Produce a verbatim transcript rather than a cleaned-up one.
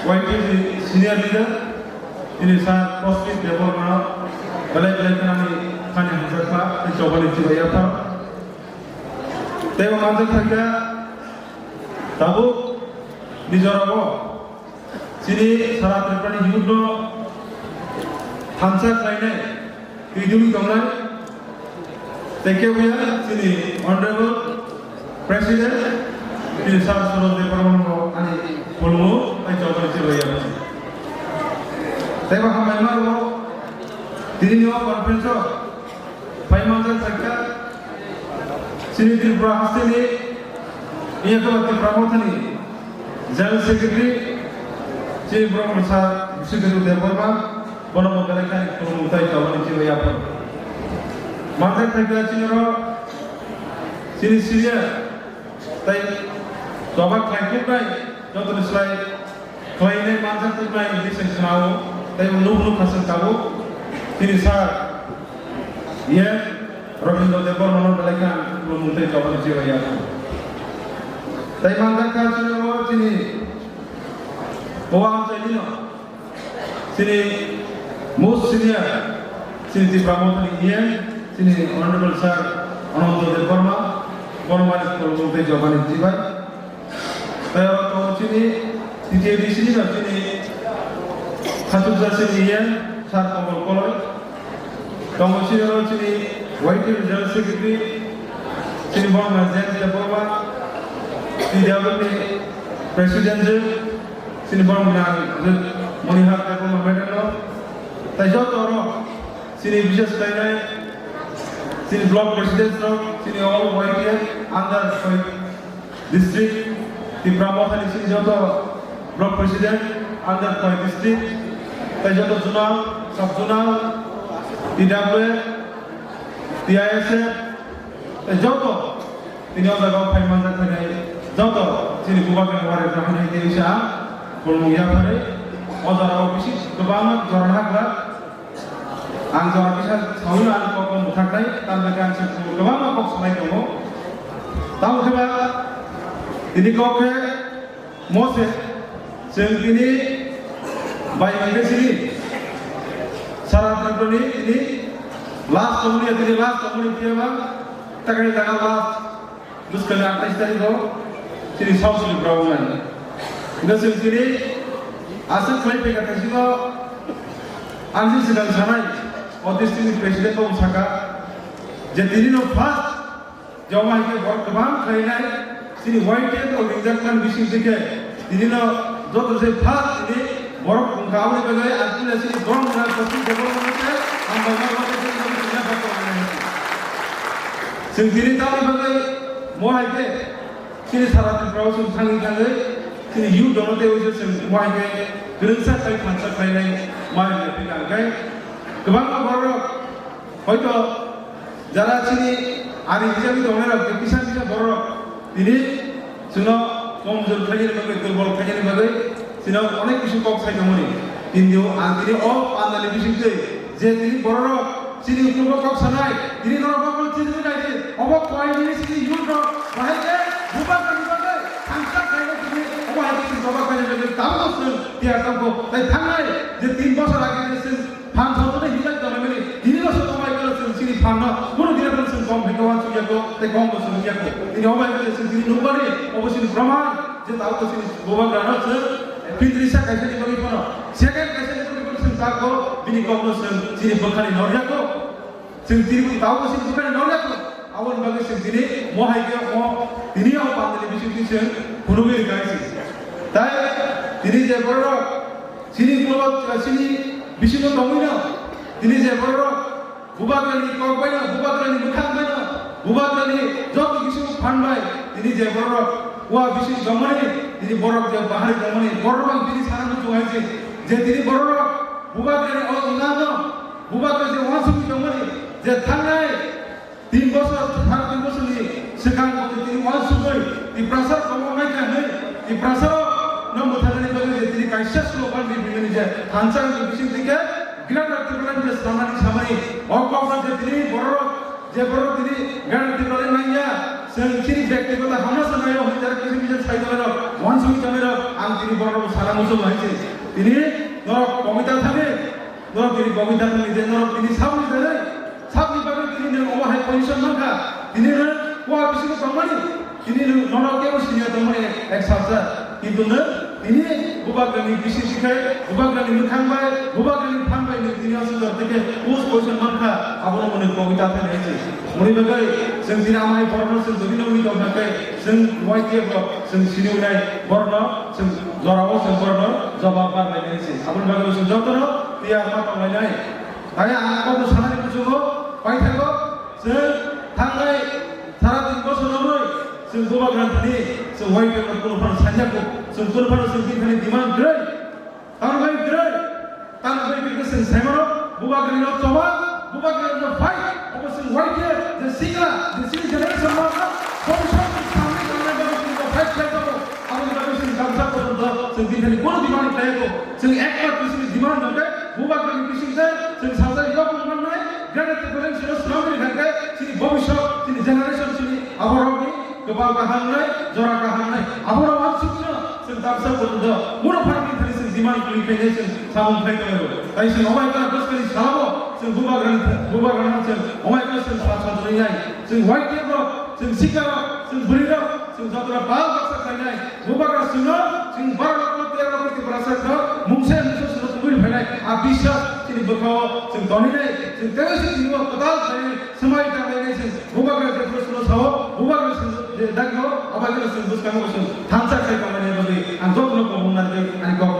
Y T F ni senior leader, ini Sir Kosmik Debbarma, belai belai khe ani thani hamjakma, tei chobani chibai yapha. Tei bo manjak thangkha, tabuk Mizoram o chini sara Tripura ni youth no thansa khlainai, twi duli tongnai, tei kebo ya chini Honorable President, chini Sir Suraj Debbarma no ani khulumung tei chobani chibai yapha. Tei bo hambai ma rwo, tini ni o conference o phai manjak thangkha, chini Tripura haste ni, iya khe Tripura Motha ni General Secretary, chini borok masa Bishnu Debbarma, bono bo belai khe ani khulumung tei chobani chibai yapha. Manjak thangkha chini oro, chini senior, tei choba khlai khuknai, jotoni slai khlainai manjak khuknai hinwi se khwnao, tei nuknuk khaswk tabuk, chini Sir, iye, Rabindra Debbarma no belai khe ang khulumung tei chobani chibai yapha. Tei manjak kha chini o chini, o ang chai dino. Chini most senior, chini Tipra Mothani E M, chini Honorable Sir Ananta Debbarma, bono mani khulumung tei chobani chibai. Tei oro tongo chini T T A D C ni no chini Khatukja chini E M, Sir Kamal Koloi. Tongo chini oro chini Y T L General Secretary, chini borok na James Debbarma, T W ni President je, chini borok na je Monihar Debbarma Medal no. Tai joto oro chini bishes khlainai, chini block president rok, chini all Y T L under five district, Tipra Mothani chini joto block president under five district, tai joto zonal, sub zonal, T W F, T I S F, tai joto tini o jaga o phai manjak phainai joto chini bubagrani warek rok hai khe wngsa ang khulumung yapharwi o jora o bisi kwbangma jora nagra. Ang jora kisa sawi ang kok no mwthaknai, tamni khe ang se kwbangma kok sanai tongo. Tamo khe ba tini kok khe mo se chwng tini bai hwnkhe sini sara Tripura ni tini last tongmani, tini last tongmani phiya ba takani jaga last. Bwskangni atais tarikh o chini South Tripura o nai. Hwnkhe chwng tini aswk khlai phaikha thaisingo ang se swkang sanai, o district ni president bo sakha je tini no first joma hai khe borok kwbang khlainai chini Y T F rok ringjakmani bising twi khe tini no joto se first tini borok wngkha. Aboni bagwi ang puila chini borok wngkha Kosmik Debbarma no se hambai ma rwmani bagwi chini yaphar tongo. Chwng tini tamni bagwi mo hai khe chini sara Tripura o chwng thangwi thangwi chini youth rokno teibo se chwng mo hai khe kwrwngsa khai thansa khlainai ma hai khe phikha hwnkhe kwbangma borok hoito jara chini ari hijagwi tongnai rok kisa kisa borok tini chwngno komjor khlainani bagwi, durbol khlainani bagwi chwngno onek kisi kok sai tongmani. Kintu ang tini o pandani bisingtwi je tini bororok chini uklogo kok sanai, tini norok bakol chini nai di, obo koi nini chini youth rok bahai khe bubagrani bagwi thangsa khaina tini obo hai khe chini bubagrani bagwi tabukno chwng tiyar tongkho. Tai thangnai je tin bosor age je chwng phan thangkhe hinjak tongmani, tini no se tongmai khe chwng chini phan no kunu dina phano chwng kom hai khe wansuk yakho, tei kom bo chwng yakho. Tini obo hai khe chwng tini nukmani, obo chini proman. Je tabuk chini bubagrano chwng pintrisa kaisani bagwi phano, second kaisani bagwi phano chwng tabuk bini kokno chwng chini bwkhani norya kho. Chwng tini tabuk chini bwkhani norya kho. Aboni bagwi chwng tini mo hai khe mo tini o pandani bisingtwi chwng phunugwi rwkha hai se. Tai tini je borok chini ulo chini bisingo tongwino tini je borok Bubagrani kok baino, bubagrani mwkhang baino, bubagrani joto kisu phan bai, tini je borok wa bisi jomani, tini borok je bahari jomani, borok ang tini sana muchung hai se, je tini borok bubagrani o inano, bubagra je wansugwi jomani, je thangnai tin bosor, thar tin bosor ni swkang tini wansugwi, Tiprasa komo nai kha hwnwi, Tiprasa no mwthanani bagwi je tini kaisa slogan ri bini je thansa ni bising tike, Greater Tipraland je samani samani, o kokno je tini borok, je borok tini Greater Tipraland nangya, Chwng chini bektigoto hamya sanaio hwnwi jara kisil kisil sai tongnai rok, uansugwi tongnai rok, ang tini borok rokno sana muchungo hai se. Tini norok kobita thani, norok tini kobita thani je norok tini sabni jani, sabni bagwi tini nwng omo hai position mankha, tini nwng kua bisingo tongmani, tini nwng norok kebo siniya tongmani ek sabsa, kintu nwng tini bubagrani bising twi khai, bubagrani mwkhang bai, bubagrani phan bai nwng tini aswk jora twi khe post position mankha, abono mwnwi kobita thani hai se. Mwnwi bagwi chwng tini amai borokno chwng twi nugwi tongkha khe chwng Y T F rok chwng sini wngnai borokno chwng jorao chwng borokno jobab barlainai se. Aboni bagwi chwng jotono tiyar ma tonglainai. Tei ang abono sanani muchungo paithago chwng thangnai sara tin bosor romwi chwng bubagrani thani chwng Y T F rok kunu phano sanjak kho. Chwng kunu phano chwng tini thani demand kwrwi. Tamo bai kwrwi, tamo bai kwrwi chwng saimano, bubagrani no choba, bubagrani no fight, obo chwng Y T F, je sikla, je chini generation no, bhobishyot ni samung tangnai bagwi chwng fight khlai tongo, aboni bagwi chwng gamsa porjonto chwng tini thani bono demand khlai tongo, chwng ekmatro chini demand hwnkhe, bubagrani bisingtwi chwng sajak yok mannai, Greater Tipraland sino swnamwi rwkha khe, chini bhobishyot, chini generation, chini aborokni kwpal kaham wngnai, jora kaham wngnai, aborok wansukno Chwng tamsa porjonto, bono pharni thani chwng demand kwrwi khainai chwng samung khai tongo. Tai chwng omo ekta bwskangni salabo, chwng bubagrani, bubagrano chwng omo ekta chwng sa sa tongwi nai. Chwng Y T F rok, chwng sika rok, chwng bwrwi rok, chwng jotono pal baksa khlainai. Bubagra chwngno, chwng baro loko, tero loko Tiprasa rok, mungsa mungsa chwngno tubui phainai. A biswas chini bwkhao chwng tonwi nai. Chwng teibo se tini o kwtal khlainai, swmai tanglainai chwng. Bubagra je proshno sao, bubagra chwng je dagio, abagra chwng bwskango chwng thansa khai tongmani bagwi ang jotono kobong narwgwi ani kok